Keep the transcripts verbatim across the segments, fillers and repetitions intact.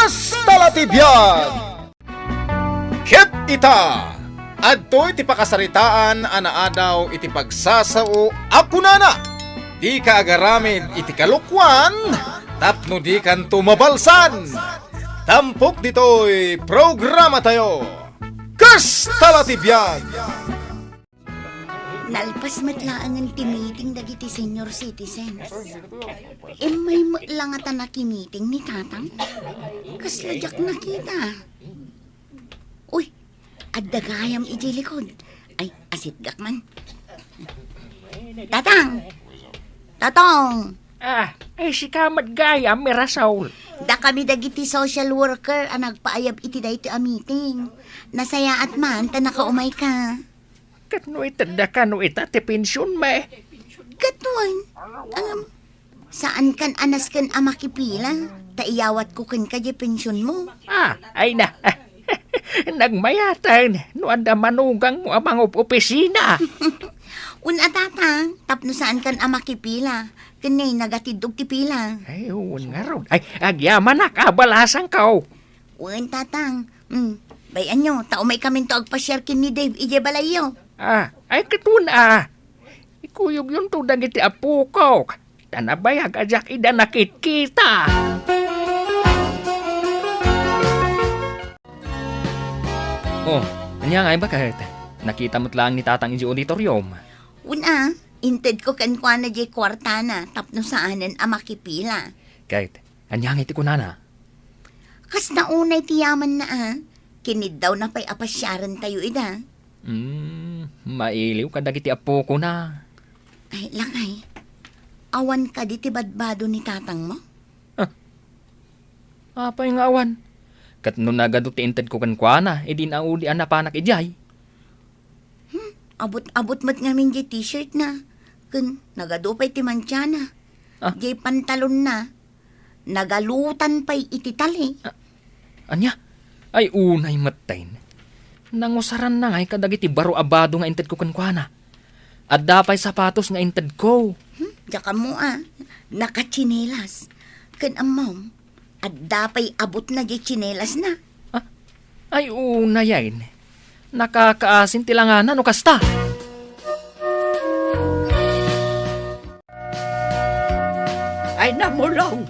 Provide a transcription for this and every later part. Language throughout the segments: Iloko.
Kasta la ti biag! Ket ita, adtoy ti pakasaritaan a naadaw iti pagsasao a kunana, "Dika agaramid iti kalokuan tapno dikanto mabalsan." Tampok ditoy programatayo, Kasta la ti biag! Nalpas met laengen ti meeting dagiti senior citizens. Immay met la ngata nakimiting ni Tatang. Kasla diak nakita. Uy, adda gayam idiay likod. Ay, asitgak man. Tatang! Tatang! Ah, ay, sika met gayam, Mirasol. Dakami dagiti social worker a nagpaayab iti daytoy a meeting. Nasayaat man ta nakaumayka. Ket no itedda kano ita ti pensionmi? Ket wen, ngem, saankan a nasken a makipila, ta iyawatko kenka diay pensionmo. Ah, ay na. Nagmayaten no adda manugangmo a mangob-opisina. Wen a, Tatang, tapno saankan a makipila, ken nagatiddog ti pila. Ay, wen ngarud. Ay, agyamanak, abalasangko. Wen, Tatang. Hmm. Bay-anyo, ta umaykaminto agpasiar ken ni Dave idiay balayyo. Ah, ay, ket wen a. Ikuyogyonto dagiti apokok, ta nabayag a diak ida nakitkita. Oh, ania ngay, baket? Nakita met laeng ni Tatang idiay auditorium. Wen a, intedko kenkuana diay kuartana tapno saanen a makipila. Ket, ania ngay ti kunana? Kasna unay ti yamanna a, kiniddawna pay a pasiarentayo ida. Hmm, mailiw kadagiti apokona. Ay, lakay, awan kadi ti badbado ni tatangmo? Ah, apay nga awan? Ket no nagadu ti intedko kenkuana, idi naudi a napanak idiay. Hmm, abut-abut met ngamin diay t-shirtna. Ken nagadu pay ti mantiana. Ah. Diay pantalonna, nagalutan pay iti tali. Ah, ania? Ay, unay metten. Nangusaranna ngay kadagiti baro a bado nga intedko kenkuana. Adda pay sapatos nga intedko. Hmm, diak ammo a, nakatsinelas. Ken ammom, adda pay abutna diay tsinelasna. Ah, ay, unayen. Nakakaasin ti langana no kasta. Ay, Mulong.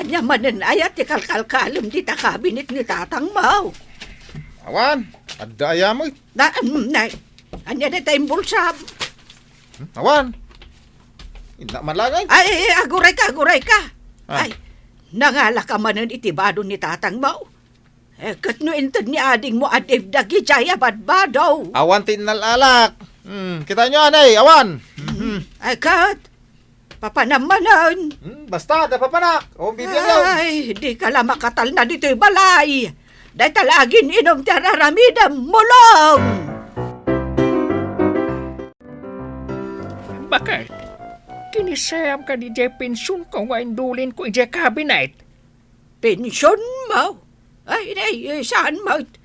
Ania manen aya ti kalkalkalem dita kabinet ni tatangmo? Awan, adda aya met. Na, mm, na, ania dayta imbulsam? Hmm, awan. Inna man laeng. Ay, ay, ay, aguray ka, aguray ka. Ah. Ay, nangala ka manen iti bado ni tatangmo? Eh, ket no inted ni adingmo a Dave dagidiay a badbado? Awan ti innal-alak. Hmm, kitaenyo, anay, awan. Mhm. Ay, ket, papanam manen. Hmm, basta, da papanak. O, bibiagyo. Ay, dika la makatalna ditoy balay. Dayta la agin-inum ti ar-aramidem, Mulong! Baket, kinisayam kadi diay pensionko nga indulinko idiay kabinet? Pensionmo? Ay, ay, ay, saan met?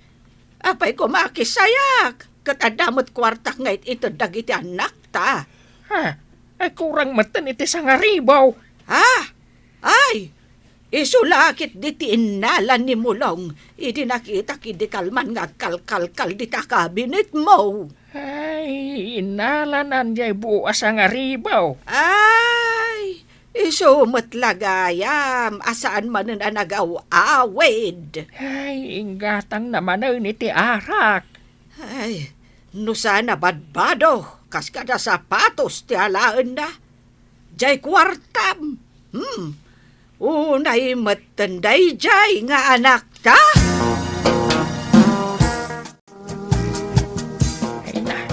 Apay koma a kisayak? Ket adda met kuartak nga it-ited dagiti annakta. Ha? Ay, kurang metten iti sangaribu. Ha? Ay, isu la ketdi ti innala ni Mulong idi nakitak idi kalman nga agkalkalkal dita kabinetmo. Ay, innalanan diay buo a sangaribu. Ay, isu met la gayam a saan manen a nagaw-awid. Ay, inggatangna manen iti arak. Ay, no saan a badbado, kas kada sapatos ti alaenna. Diay kuartam. Hmm. Unay metten daydiay nga anakta. Ay na,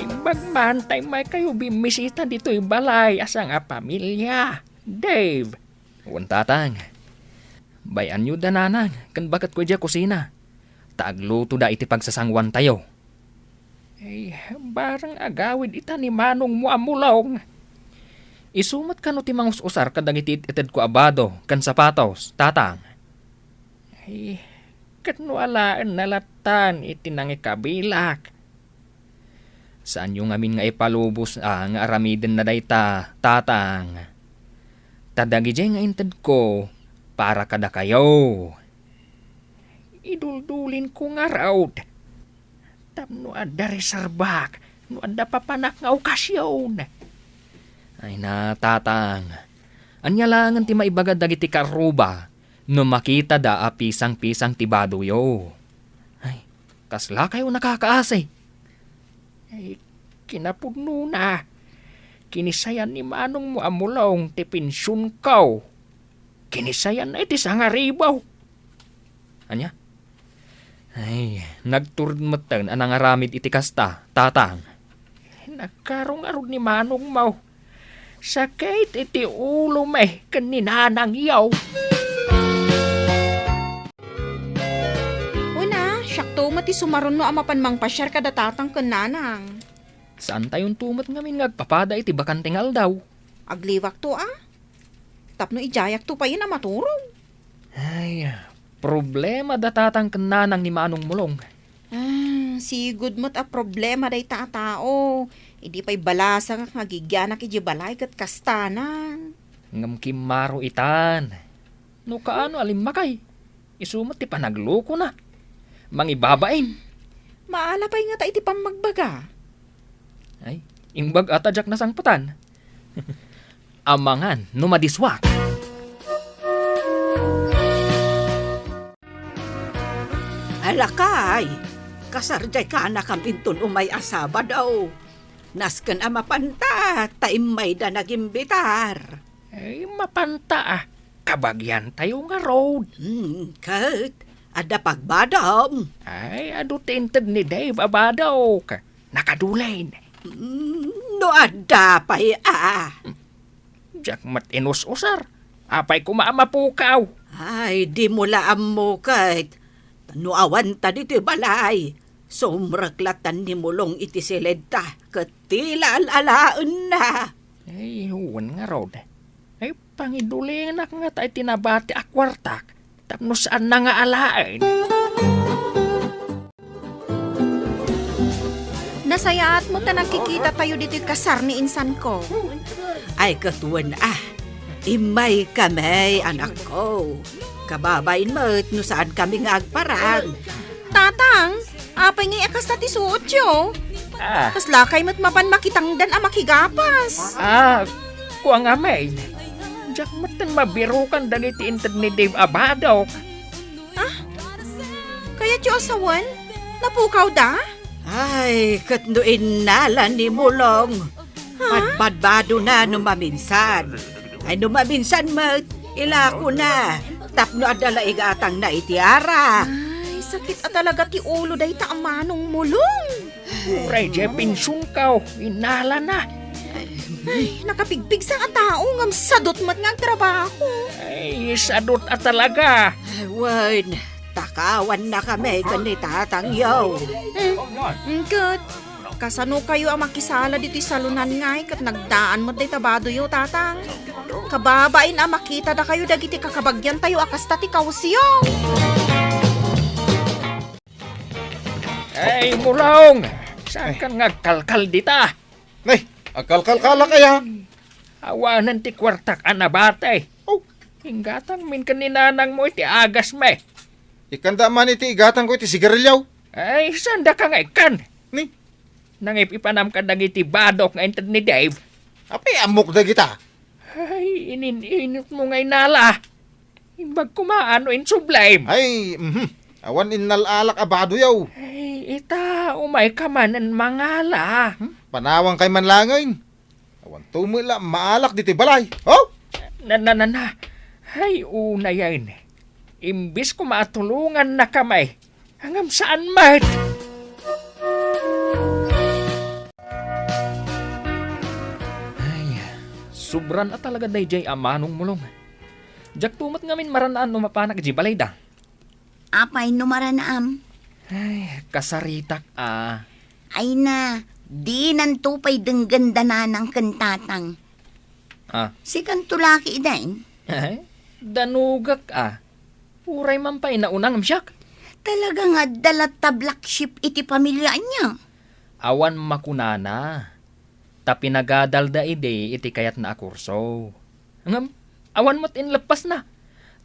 imbag man ta immaykayo bimmisita ditoy balay a sangapamilia, Dave. Wen, Tatang. Bay-anyo da Nanang ken baketko idiay kusina, ta aglutoda iti pagsasanguantayo. Ay, bareng agawid ita ni manongmo a Mulong. Isu met kano ti mangus-usar kadagiti it-itedko a bado ken sapatos, Tatang? Ay, ket no alaenna lattan iti nangikabilak. Saanyo ngamin nga ipalubos a nga aramidenna dayta, Tatang. Ta dagidiay nga intedko para kadakayo. Iduldulinko ngarud. Tapno adda reserbak, no adda papanak nga okasion. Ay na, Tatang. Ania laengen ti maibaga dagiti karruba no makitada a pisang-pisang ti badoyo? Ay, kaslakayo nakakaasi. Ay, kinapudnona, kinisayan ni manongmo a Mulong ti pensionko. Kinisayanna iti sangaribu. Ania? Ay, nagtured metten a nangaramid iti kasta, Tatang. Nagkarungarod ni manongmo. Sakit iti ulo met ken ni nanangyo. Una, siakto met ti sumaruno a mapan mangpasiar kada Tatang ken Nanang. Saantayonto met ngamin nga agpapada iti bakante nga aldaw. Agliwakto a. Tapno idiayakto payen a maturog. Ay, problema da Tatang ken Nanang ni Manong Mulong. Ah, sigud met a problema dayta a tao. Idi pay balasangak nga agigianak idiay balay ket kastana. Ngem kimmaro itan. No kaano a limmakay, isu met ti panaglokona. Mangibabain. Maala pay ngata iti pammagbaga. Ay, imbag a ta diak nasangpetan. Amangan no madisuak. Alakay, kasar diay kanakam inton umay a Sabado. Nasken a mapanta, ta immayda nagimbitar. Ay, mapanta a. Kabagiantayo ngarud. Hmm, ket, adda pagbadom. Ay, adu ti inted ni Dave a badok. Nakadulin. Hmm, no adda pay a. Diak met inus-usar. Apay koma a mapukaw? Ay, dimo la ammo ket. No awan ta ditoy balay, sumrek latan ni Mulong iti siledta ket ti la al-alaenna. Ay, wen ngarud. Ay, pangidulinak ngata iti nabati a kuartak tapno saanna nga alaen. Nasayaat met ta nagkikitatayo ditoy kasar ni insanko. Ay, ket wen a. Immaykami, anakko. Kababain met no saankami nga agparang. Tatang, apay ngay a kasta ti suotyo? Ah. Kaslakay met mapan makitangdan a makigapas. Ah, kua ngamin. Diak metten mabirukan dagiti inted ni Dave a badok. Ah? Kayatyo a sawen? Napukawda? Ay, ket no innala ni Mulong, ha? Badbadbadona no maminsan. Ay, no maminsan met, ilakona. Tapno adda la igatangna iti arak. Ay, sakit a talaga ti ulo dayta a Manong Mulong. Uray diay pensionko, innalana. Ay, nakapigpigsa a tao, ngem sadut met nga agtrabaho. Ay, sadut a talaga. Ay, wen, takawannakami ken ni tatangyo. Hmm, ket, kasano kayo a makisala ditoy salonan ngay ket nagdaan met dayta badoyo, tatang? Kababain a makitadakayo dagiti kakabagiantayo a kasta ti kawsyo. Ay, Mulong! Saan kan nga agkalkal dita? Nay, agkalkalkalak aya? Awanen ti kuartak a nabati. Oh. Inggatangmin ken ni nanangmo iti agasmi. Ikkanda man iti igatangko iti sigarilyo. Ay, saandaka nga ikkan? Ni? Nangip-ipanam kadagiti badok nga inted ni Dave. Apay ammok dagita? Ay, inin-inot mo nga inala. Imbag koma no insublim. Ay, mhm. Awan innal-alak a badoyaw. Ay, ita, umay ka manen mangala. Hmm? Panawan kay man langen. Awan tumo la maalak ditoy balay. Oh? Na, na, na, na. Ay, unayen. Imbis ko maatulungan na kamay. Ngem saan met. Ay, sobran a talaga daydiay a Manong Mulong. Diakto met ngamin maranaan no mapanak idiay balayda. Apay no maranaam? Ay, kasaritak a. Ay na, dinanto pay denggen da nanang ken tatang. Ah. Sikanto la ketdin? Ay, danugak a. Uray man pay nauna ngem siak. Talaga nga adda latta black sheep iti pamilya ania? Awan makunana. Ta pinagadalda idi iti kayatna a kurso. Ngem, awan met inleppasna,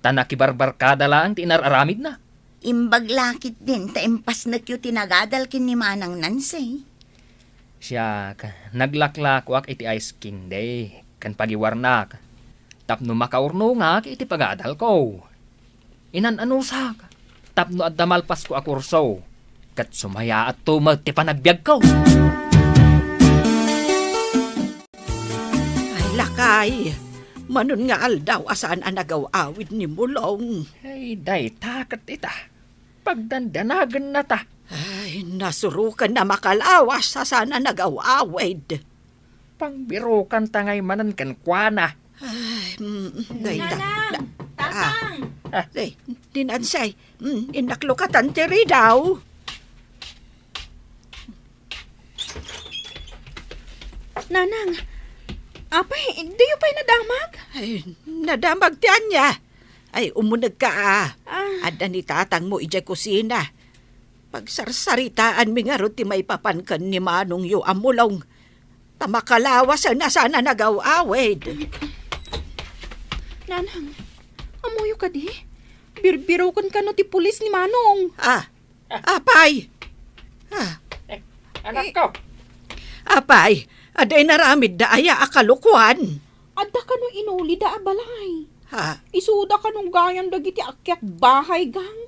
ta nakibarbarkada laeng ti inar-aramidna. Imbag la ketdin ta impasnekyo ti nagadal ken ni Manang Nancy. Siak, naglaklakoak iti ice candy ken pagiwarnak tapno makaurnongak iti pagadalko. Inan-anusak tapno adda malpasko a kurso ket sumayaatto met ti panagbiagko. Ay, lakay, manon nga aldaw a saan a nagaw-awid ni Mulong. Ay, dayta ket ita, pagdandanagennata. Ay, nasuroken a makalawas a saan a nagaw-awid. Pangbirokanta ngay manen kenkuana. Ay, mm, dayta. Nanang! Da-, ah. Tatang! Ah. Ay, ni Nancy, mm, innaklokatan ti ridaw. Nanang, apay, diyo pay nadamag? Ay, nadamag ti ania. Ay, umunegka, a. Ah. Adda ni tatangmo idiay kusina. Pagsarsaritaanmi ngarud ti maipapan ken ni manongyo a Mulong. Ta makalawasen a saan a nagaw-awid. Nanang, ammoyo kadi? Birbiroken kano ti pulis ni Manong. Ah, apay? Ah. Eh, anakko. Eh, apay, adda inaramidda aya a kalokuan? Adda kano inulida a balay? Ha? Isuda kano gayan dagiti akyakbahay, gang?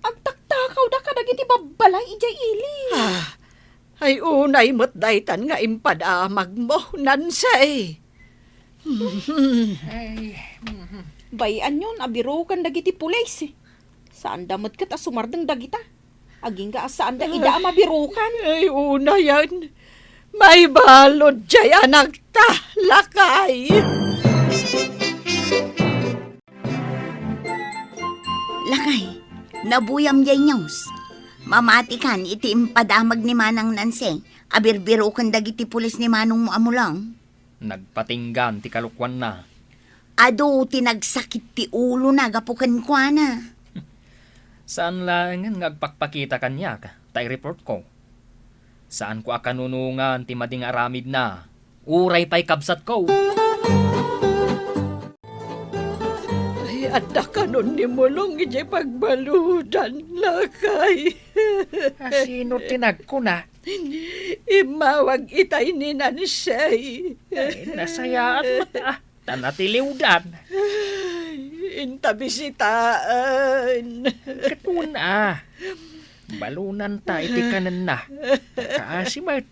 Agtaktakawda kadagiti babbalay idiay ili. Ah, ay unay met daytan nga impadamagmo, Nancy. Ay, mhm. Bay-anyon a biroken dagiti pulis. Saanda met ket a sumardeng dagita. Agingga a saanda ida a mabirokan. Ay, unayan. Maibalud jay anakta, lakay. Lakay, nabuyam jay news. Mamatikan iti impadamag ni Manang Nancy a birbiroken dagiti pulis ni manongmo a Mulong. Nagpatinggan ti kalokuanna. Adu ti nagsakit ti ulona gapu kenkuana. Saan laengen nga agpakpakita kaniak ta i-reportko. Saanko a kanunongan ti madi nga aramidna, uray pay kabsatko. Ay, adda kanon ni Mulong idiay pagbaludan, lakay. Asino ti nagkuna? Immawag itay ni Nancy. Ay, nasayaat met, ah. Ta natiliwdan. Ay, inta bisitaan. Ket kuna, balonanta iti kanenna. Kaasi met.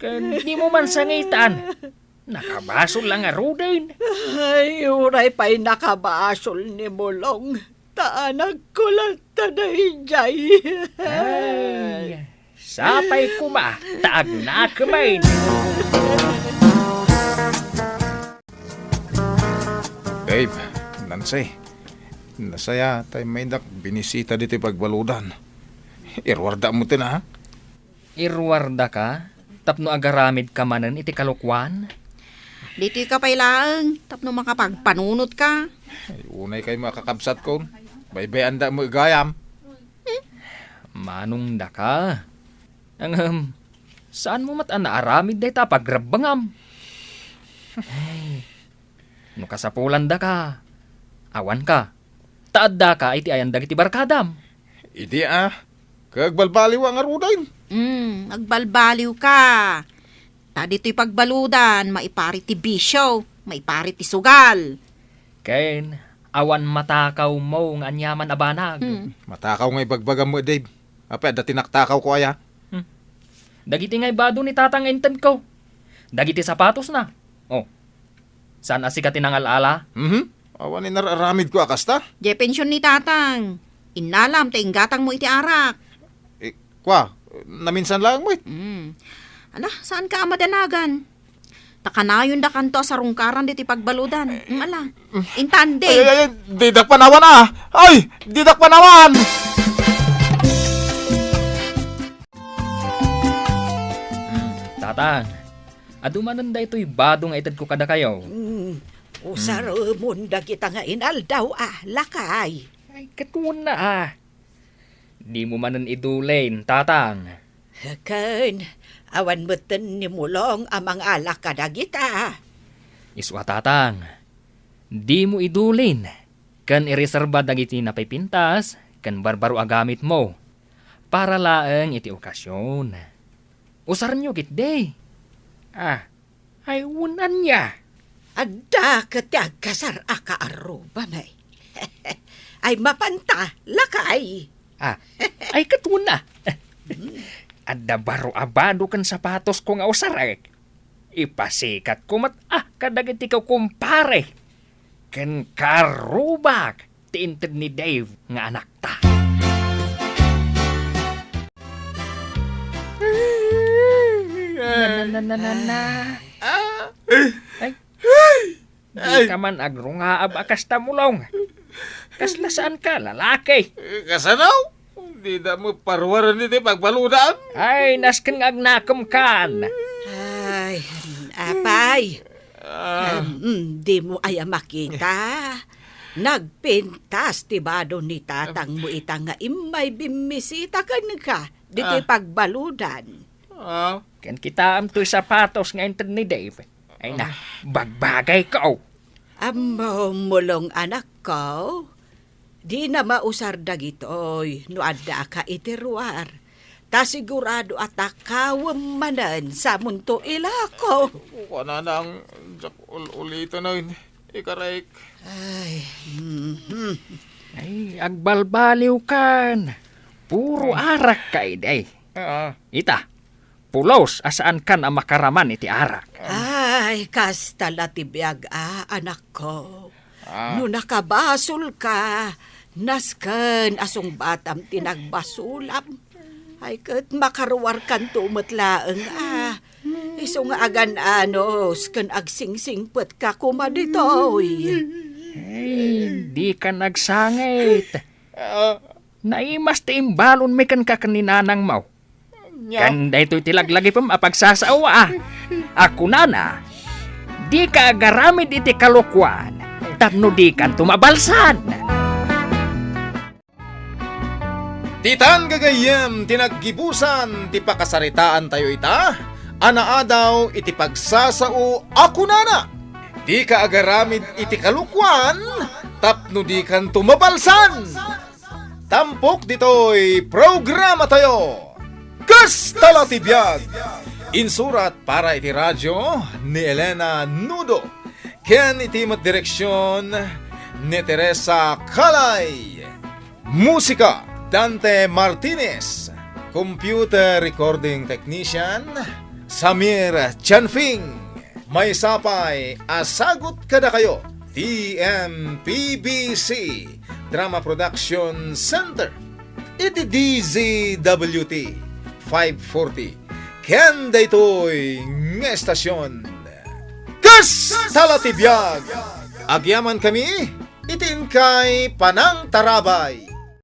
Ken dimo man sangitan. Nakabasol la ngaruden. Ay, uray pay nakabasol ni Mulong. Ta anakko latta daydiay. Ay, sapay koma ta agnakemen. Dave, Nancy, nasayaat a immaydak binisita ditoy pagbaludan. Iruarda met, ha? Iruardaka tapno agaramidka manen iti kalokuan? Ditoyka pay laeng tapno makapagpanunotka. Ay, unay kay makakabsatkon. Baybay-anda met gayam. Hmm? Manong daka. Ngem, saanmo met a naaramid dayta a pagrebbengam? Ay, no kasapulandaka, awanka. Ta addaka iti ayan dagiti barkadam. Idi a, ket agbalbaliw a ngaruden. Hmm, agbalbaliwka. Ta ditoy pagbaludan, maipari ti bisio, maipari ti sugal. Ken, awan matakawmo nga aniaman a banag. Hmm. Matakaw nga ibagbagam met, Dave. Apay, adda tinaktakawko aya? Hmm. Dagiti nga ibado ni Tatang intedko. Dagiti sapatosna. Oh. Saan a sika ti nangal-ala? Mhm. Awan inar-aramidko a kasta? Diay pension ni Tatang. Innalam ta inggatangmo iti arak. Eh, kua, naminsan laeng met. Hmm. Ala, saanka a madanagan? Ta kanayondakanto a sarungkaran ditoy pagbaludan. Ala, intandi. Ay, ay, ay, didak panawan, ah! Ay, didak panawan! Hmm, Tatang, adu manen daytoy bado nga itedko kadakayo. Hmm, usaremon dagita nga inaldaw a lakay. Ay, ket kuna, ah. Dimo manen idulin, Tatang. Ken, awan metten ni Mulong a mangalak kadagita. Isu a, Tatang, dimo idulin ken ireserba dagiti napipintas ken barbaro a gamitmo, para laeng iti okasion. Usaryo ketdi. Ah, ay, wen ania? Adda ket ti agkasar a kaarrubami. Ay, mapanta, lakay. Ah, ay, ket wen a. Adda baro a bado ken sapatosko nga usarek. Ipasikatko met a kadagiti kukumpare ken kaarrubak ti inted ni Dave nga anakta. Na, na, na, na, na, na. Ah. Ay. Ay. Dika man agrungaab a kasta, Mulong. Kasla saanka, lalaki. Eh, kasano? Dida met paruaren iti pagbaludan? Ay, nasken nga agnakemkan. Ay, apay. Ah. Em, mm, dimo aya makita? Nagpintas ti bado ni tatangmo ita nga immay bimmisita kenka ditoy Ah. pagbaludan. Ah. Ken kitaem toy sapatos nga inted ni Dave. Ay na, Ah. bagbagayko. Ammom, Mulong, anakko, dina mausar dagitoy no addaaka iti ruar. Ta sigurado a takawem manen sa munto ilako. Kuanana ang jak ul-uliten, ikarek. Ay, mhm. Ay, agbalbaliwkan. Puro Hmm. arak ka, iday. Ah. Ita, pulos a saankan a makaraman iti arak. Ay, kasta la ti biag a, anakko. Ah. No nakabasolka, nasken a sungbatam ti nagbasolam. Ay, ket makaruarkanto met laeng a. Isu nga agan-anos ken agsingsingpetka koma ditoy. Ay, dika nagsangit. Ah. Naimas ti imbalonmi kenka ken ni nanangmo. Nya? Ken daytoy ti laglagipem a pagsasao a, a kunana, "Dika agaramid iti kalokuan, tapno dikanto mabalsan." Ditan gagayyem ti naggibusan ti pakasaritaantayo ita a naadaw iti pagsasao a kunana, "Dika agaramid iti kalokuan, tapno dikanto mabalsan." Tampok ditoy programatayo, Kasta la ti Biag! Insurat para iti radio ni Elena Nudo, ken iti met direksion ni Teresa Calay. Musika, Dante Martinez. Computer recording technician, Samir Chanfing. Maysa pay a sagut kadakayo, T M P B C Drama Production Center, iti D Z W T five forty. Ken daytoy nga estasion, Kasta la ti Biag! Agyamankami iti inkay panangtarabay.